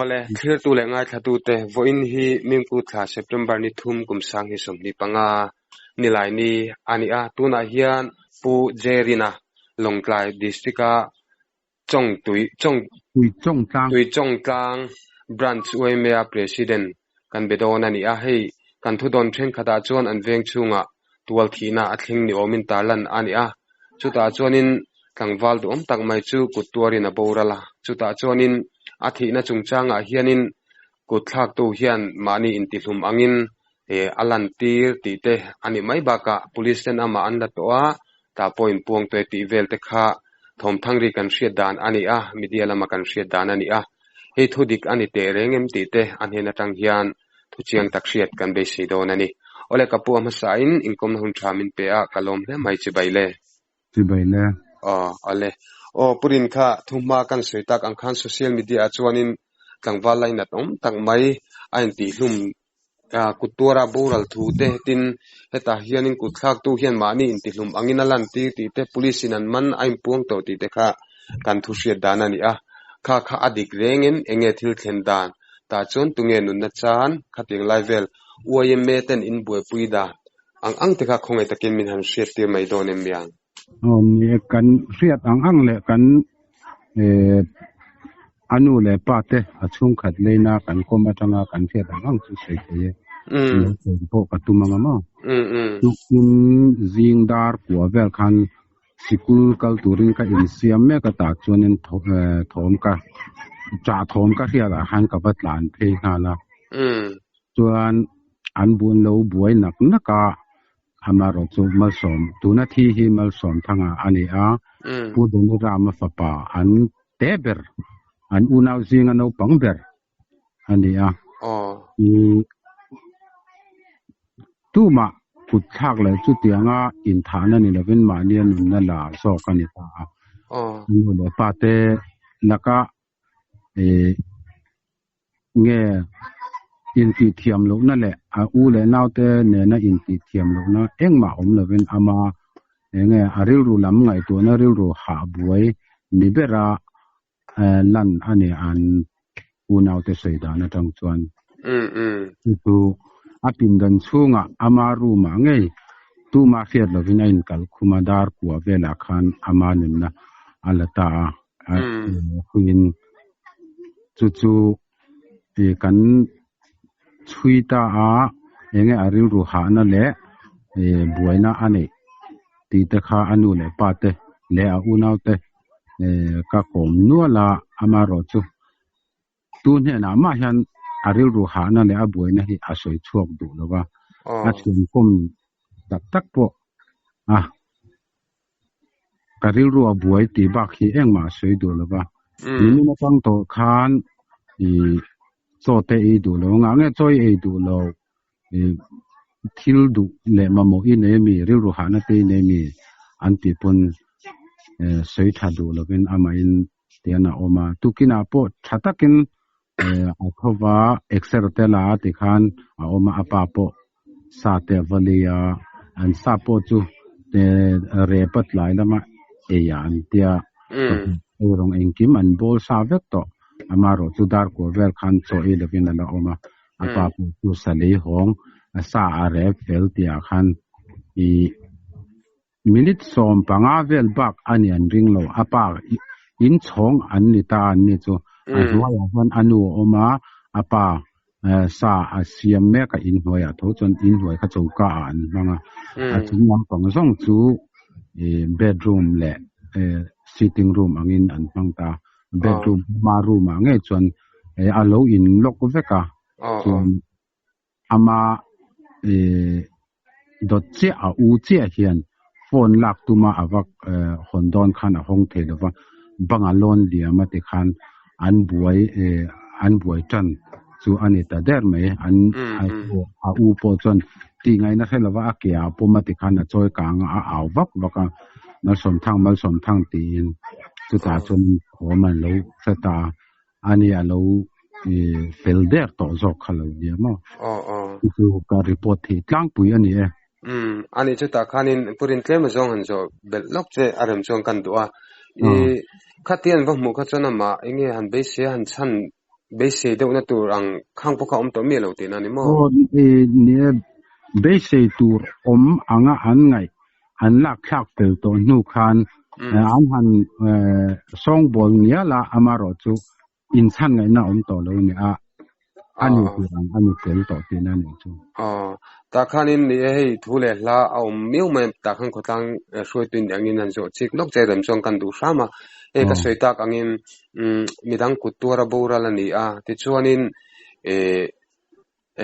Awle, thlirtu leh ngaithlatute, vawiin hi Mimku thla September ni thum kum sang hi 25 nilai ni a ni a. Tunah hian Pu Jerina, Lawngtlai District-a Chawngtui, Chawng, Tuichawngtlang. Tuichawngtlang Branch yma President kan be dawn a ni a. Hei, kan thudawn thenkhatah chuan an veng chhungah tual thihna a thleng ni awmin tarlan a ni a. Chutah chuanin tlangval duhawm tak mai chu kut tuarin a boral a. Chutah chuanin a thihna chungchangah hianin kut thlaktu hian mahni intihlum angin a lantir tih te a nih mai bakah police ten amah an la tawh a, tah pawh inpuang tawh e tih vel te kha thawmthang ri kan hriat dan a ni a, media lama kan hriat dan a ni a. Hei thu dik a ni teh reng em tih te a hnen atang hian thu chiang tak hriat kan beisei dawn a ni. Awle ka pu a hmasain inkawmna hun tha min pe a, ka lawm hle mai chibai le. Chibai le. Aw awle. Aw Purin kha thu hma kan sawi tak ang khan social media ah chuanin tlangval lainat awm tak mai a intihhlum kut tuara boral thu te tin hetah hianin kut thlaktu hian mahni intihlum angin a lantir tih te police in an man a inpuang tawh tih te kha kan thu hriat dan a ni a. Kha kha a dik rengin enge thil thlen dan tah chuan tunge nunna chan khatiang lai vel yma ten in buaipui dan ang ang te kha khawngaih takin min han hriat tir mai dawn em miang? Aw ni e, kan hriat ang ang leh kan a nu leh pa te a chhungkhat leina kan kawm atanga kan hriat ang ang chu sawi thei e. Lo sawi pawh ka tum anga maw? Tukin zing dar kua vel khan sikul kal turin ka insiam mek a tah chuanin thawm ka chah thawm ka hriat ah khan ka va tlan phei nghal a. Chuan an bun lo buai nak nak a, amaherawh chu Malsawm, tuna thi hi Malsawm Thanga a ni a, Pu Donirama fapa an te ber, an unau zinga naupang ber a ni a. Tumah kut thlak leh chutianga inthahna ni lovin mahnia nunna la zawk a ni ta a. Nu leh pa te laka Nge intih thiam lohna leh a u leh naute nena intih thiam lohna engmah awm lovin ama enge a rilru lam ngaihtuahna rilru hah buai ni bera lan a ni an unaute sawi dan atang chuan. Chu chu a pindan chhungah ama room ah ngei tuma hriat lovin a inkal khum a, dar kua velah khan ama nunna a la ta a. Huiin chu chu kan chhui ta a, enge a rilru hahna leh buaina a neih tih te kha a nu leh pa te leh a unau te ka kawm nual a, amaherawh chu tu hnenah mah hian a rilru hahna leh a buaina hi a sawi chhuak duh lo va, a thiankawm tak tak pawh a. Ka rilru a buai tih bak hi engmah a sawi duh lo va. Nimin atang tawh khan i chaw te ei duh lo ngah nge chaw i ei duh lo i thil duh leh mamawh i nei ami rilru hahna te i nei ami an tih pawn sawi tha duh lovin amahin tian a awm a. Tukinah pawh tha takin a tho va exer te la a tikhan a awm a, a pa pawh sa te a va lei a, an sa pawh chu rep a tlai lama ei ah an tia, ei rawng engkim an bawl sa vek tawh, amaherawh chu dar kuah vel khan chaw ei lovin a la awm a, a pa pawh chu sa lei hawng sa a rep fel tih ah khan ih Minute 15 vel bak a ni an ring lo. A pa in chhawng an ni ta an ni chu. A hnuaiah chuan a nu a awm a, a pa sa a siam mek a in hnuaiah tho chuan in hnuai kha choka ah an hmang a. A chung lampang zawng chu bedroom leh sitting room angin an hmang ta. Bedroom hma room ah ngei chuan a lo in lock vek a. Chuan Ama dawt chiah a u chiah hian phone lak tuma a va hawn dawn khan a hawng thei lova, banga lawn liam a ti khan an buai an buai tan chu a ni ta der mai. An a u pawh chuan tih ngaihna hre lova a ke ah pawm a ti khan a chawi kang a, a au vak vak a, Malsawmthang Malsawmthang tiin chutah chuan thawm an lo hre ta a. A ni a lo fel der tawh zawk kha lo nia maw? Aw aw. Chu chu ka report theih tlangpui a ni e. Umm a nih chutah khanin Purin tlem azawng han zawh belh lawk che a rem chuan kan duh a. I khatian va hmuh kha chuan amah enge han beisei a han chhan Beisei deuhna tur ang khang pawh kha awm tawh miah lo tihna a ni maw? Aw ni e, beisei tur awm anga an ngaih an lak thlak fel tawh hnu khan an han sawngbawl ngial a, amaherawh chu inchhan ngaihna awm tawh lo a ni a, a ni tur ang a ni tel tawh tihna a nih chu. Aw, tah khanin ni e hei thu leh hla a awm miau mai a, tah khan khawtlang hruaitu in angin han zawh chik lawk che rem chuan kan duh hram a, hei ka sawi tak angin umm midang kut tuara boral a ni a, tichuanin eh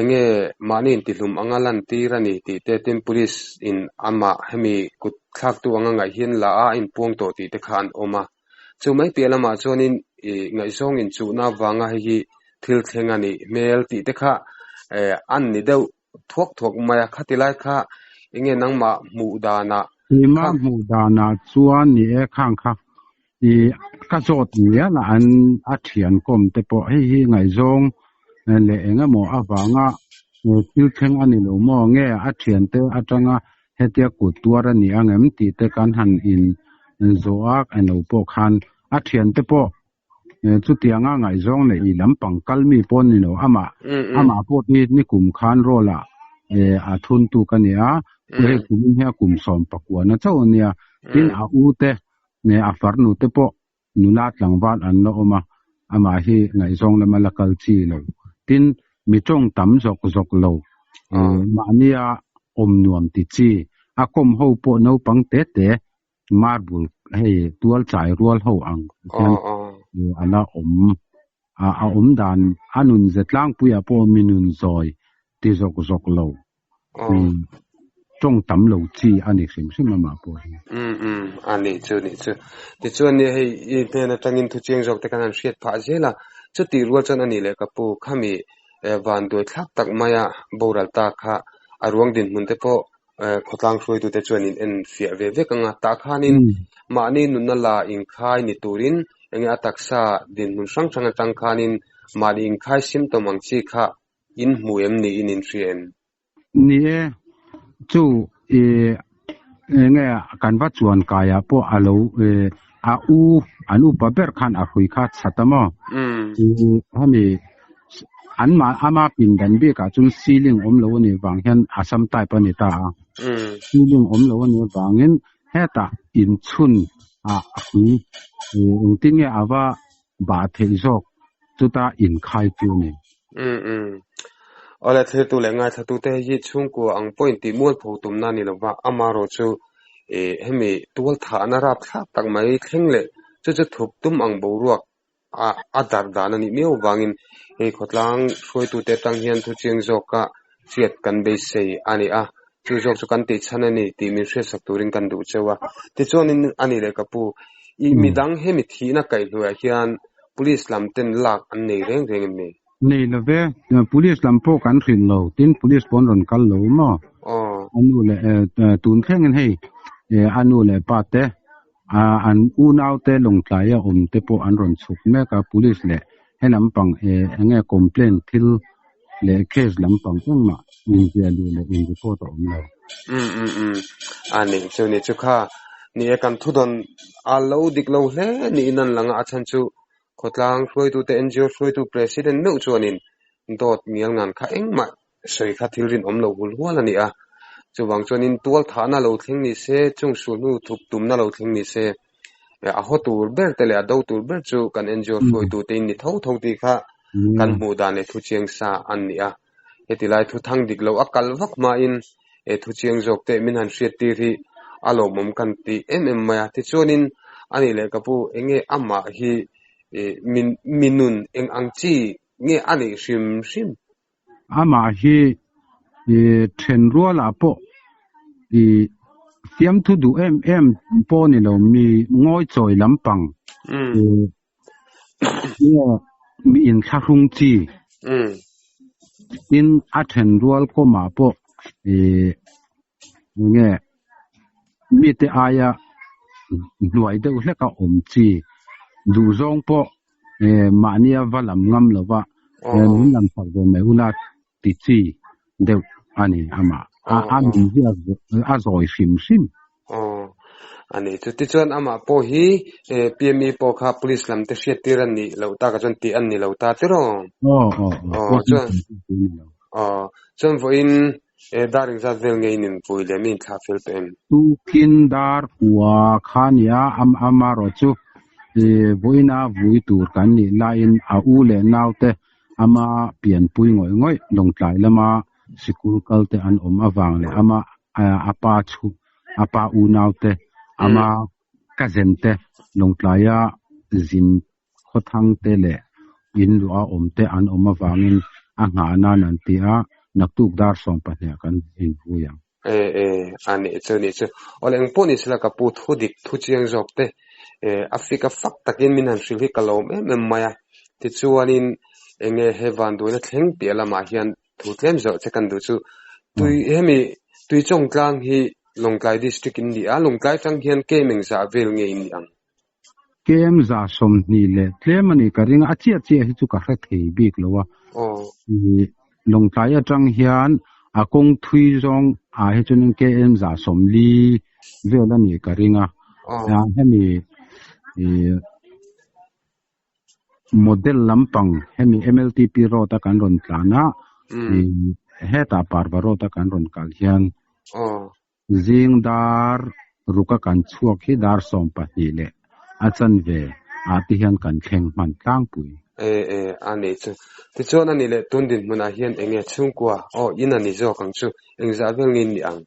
enge mahni intihlum anga lantir a ni tih te tin police in amah hemi kut thlaktu anga ngaih hian la a a inpuang tawh tih te kha an awm a, chu mai piah lamah chuanin ih ngaihzawng inchuhna avanga hei hi thil thleng a nih hmel tih te kha eh an ni deuh thuak thuak mai a, khati lai kha enge nangmah hmuh danah Keimah hmuh danah chuan ni e khang kha ih ka zawt ngial a an a thian kawm te pawh hei hi ngaihzawng leh eng emaw avanga thil thleng a ni lo maw nge a thiante atanga hetia kut tuar a ni ang em tih te kan han in zawh a eng lo pawh khan a thiante pawh Chutianga ngaihzawng leh i lampang kal mi pawh ni lo, amah amah pawh hi nikum khan role ah a thuntu ka ni a, hei kumin hian kum 19 na chauh a nia, tin a u te a farnu te pawh nula tlangval an la awm a, amah hi ngaihzawng lama la kal chi lo, tin mi tawng tam zawk zawk lo, mahnia awm nuam ti chi, a kawm ho pawh naupang te te Marble hei tual chai rual ho ang hian a la awm a, a awm dan a nun ze tlangpuiah pawh mi nun zawi ti zawk zawk lo, tawng tam lo chi a ni hrim hrim amah pawh hi. Umm umm a nih chu nih chu. Tichuan nia hei i hnen atangin thuchiang zawk te kan han hriat phah zel a, chutih rual chuan a nih leh ka pu khami vanduai thlak tak maia boral ta kha a ruang dinhmun te pawh Khawtlang hruaitute chuan in en fiah ve vek ang a, tah khanin mahni nunna la inkhai ni turin enge a taksa dinhmun hrang hrang atang khanin mahni inkhai symptom ang chi kha in hmu em ni in inhria em? Ni e, chu i enge kan va chuan kaiah pawh a lo a u an upa ber khan a hrui kha chhat a maw? Hemi An mah ama pindan bikah chuan ceiling awm lo a nih vang hian Assam type a ni ta a. Ceiling awm lo a nih avangin hetah inchhun ah a pui engtin nge a va bah theih zawk chuta inkhai chu a ni. Umm umm. Awle thiltu leh ngaithlatute hei hi chhungkua ang pawhin tih mualpho tumna a ni lova, amaherawh chu ih hemi tualthahna rapthlak tak mai thleng leh chu chu thup tum ang boruak a darh dan a nih miau vangin hei khawtlang hruaitute atang hian thuchiang zawka hriat kan beisei a ni a, chu zawk chu kan tih chhan a ni tih min hriatsak turin kan duh cheu a. Tichuanin a ni leh ka pu, i midang hemi thihna kaihhnuaiah hian police lam ten lak an nei reng reng em ni? Nei lo ve, police lam pawh kan hrilh lo, tin police pawh an rawn kal lo maw? A nu leh tun thlengin hei a nu leh pa te An unaute lawngtlaia awm te pawh an rawn chhuk mek a, police leh he lampang eng nge complaint thil leh case lampang engmah inziah luh leh in report a awm lo. Umm umm umm a nih chu ni chu kha ni e kan thudawn a lo dik lo hle niin an lang a, a chhan chu khawtlang hruaitute NGO hruaitu President meuh chuanin dawt ngial ngan kha engmah sawi kha thil rinawm lo hul hual a ni a, chuvang chuanin tual thahna lo thleng ni se, chung sulhnu thup tumna lo thleng ni se, a haw tur ber te leh a do tur ber chu kan NGO hruaitute in ni tho tho tih kha kan hmuh dan leh thuchiang sa an ni a. Heti lai thu thang dik lo a kal vak hmain he thuchiang zawk te min han hriat tir hi a lawmawm kan ti em em mai a. Tichuanin a nih leh ka pu enge amah hi mi nun eng ang chi nge a nih hrim hrim? Amah hi then rualah pawh i fiamthu duh em em pawh a ni lo, mi ngawi chawi lampang nge mi inthlahrung chi. Tin, a then rual kawmah pawh i nge mite aia hnuai deuh hleka awm chi duhzawng pawh mahnia va lam ngam lova min lam chak ve mai ula ti chi deuh a ni amah a a min ziak a zawi hrim hrim. Aw. Ani chu tichuan amah pawh hi PME pawh kha police lam te hriat tir an nih loh tak ah chuan tih an ni lo ta tiraw? Aw aw aw chuan aw chuan vawiin dar engzat vel nge in inpui leh mi inthlah fel tawh em? Tukin dar kua kha nia amarawh chu vawiina vui tur kan nih laiin a u leh naute ama pianpui ngawih ngawih Lawngtlai lama sikul kal te an awm avang leh ama a pa chhu a pa unaute ama cousin te Lawngtlaia zin khawthang te leh in luah awm te an awm avangin a nghah nan an ti a, naktuk dar 12 ah kan invui ang. E e, a nih chu nih chu. Awle engpawh ni sela ka pu thu dik thu chiang zawk te e a fik a fak takin min han hrilh hi ka lawm em em mai a. Tichuanin enge he vanduaina thleng piah lamah hian Thu tlem zawh che kan duh chu tui hemi Tuichawngtlang hi Lawngtlai District in ni a, Lawngtlai tang hian kem engzah vel nge in ni ang? Kem za 20 leh tlem a ni ka ring a, a chiah chiah hi chu ka hre thei bik lo a. Lawngtlai atang hian a kawng thui zawng ah hi chuan KM za 40 vel a ni ka ring a, hemi Model lampang hemi MLTP road a kan rawn tlan a, hetah Parva road a kan rawn kal hian zing dar ruk a kan chhuak hi dar 12 leh a chanve ah te hian kan thleng hman tlangpui. E e, a nei chu. Tichuan a ni leh tun dinhmunah hian enge chhungkua aw in a ni zawk ang chu, engzah vel nge in nih ang?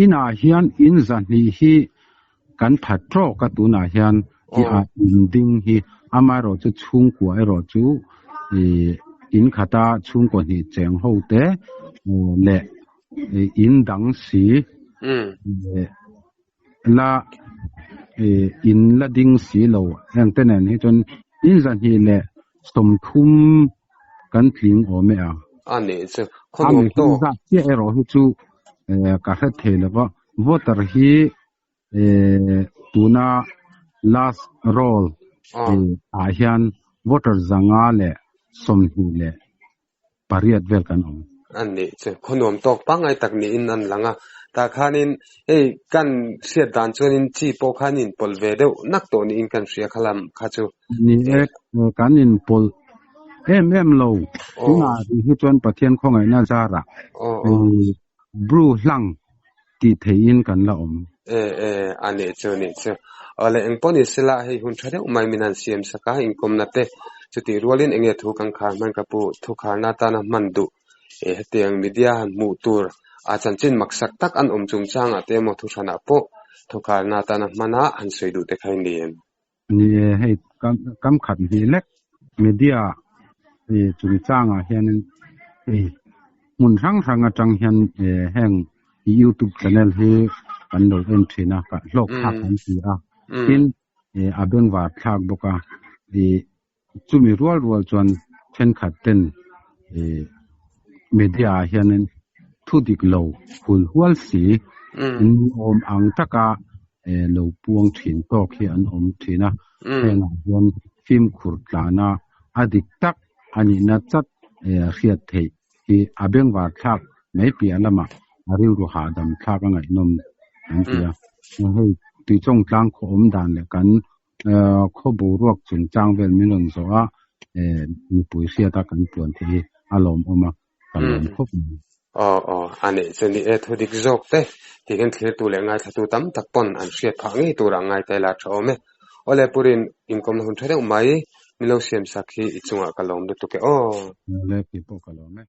Inah hian in 200 hi kan phat tawk a tunah hian i a in ding hi amaherawh chu chhungkua erawh chu ih in khata chhungkaw hnih cheng ho te leh in dang si la ih in la ding si lo heng te nen hi chuan in 230 kan tling awm e a. A nih chu khaw nuam tawk. A mihring zat chiah erawh hi chu ka hre thei lo va, voter hi tuna last roll ah hian voter 528 vel kan awm. A nih chu khaw nuam tawk pangngai tak niin an lang a, tah khanin hei kan hriat dan chuanin chi pawh khan inpawlh ve deuh nak tawh niin kan hria kha lam kha chu. Ni e, kan inpawlh em em lo. Tunah rih hi chuan Pathian khawngaihna zarah Bru hlang tih theihin kan la awm. E e, a nih chu nih chu. Awle engpawh ni sela hei hun tha deuh mai min han siam sak a, inkawmna te chutih rualin enge thu kan khar hman ka pu thu kharna atana hman duh e hetiang media han hmuh tur a chanchin maksak tak an awm chungchangah te emaw thu hranah pawh thu kharna atana hmana han sawi duh te kha i ni em? Ni e, hei kam khat hnih lek media chungchangah hianin hei hmun hrang hrang atang hian heng YouTube channel hi kan lo en thin a, hlawk thlak kan ti a, tin a bengvar thlak bawk a, chumi rual rual chuan thenkhat ten media ah hianin thu dik lo hul hual si ni awm ang taka lo puang thin tawk hi an awm thin a, hengah hian fimkhur tlana a dik tak a nihna chat hriat theih hi a bengvar thlak mai piah lamah a rilru hahdam thlak a ngaihnawm an ti a, hei Tuichawngtlang khaw awm dan leh kan Khaw boruak chungchang vel min rawn zawh a, mipui hriata kan puan theih hi a lawmawm a, ka lawm khawp mai. Aw aw, a nih chu ni e, thu dik zawk te tih hian thlirtu leh ngaithlatu tam tak pawn an hriat phah ngei turah ngai ta ila a tha awm e. Awle Purin, inkawmna hun tha deuh mai min lo siam sak hi i chungah ka lawm lutuk e aw. Awle, keipawh ka lawm e.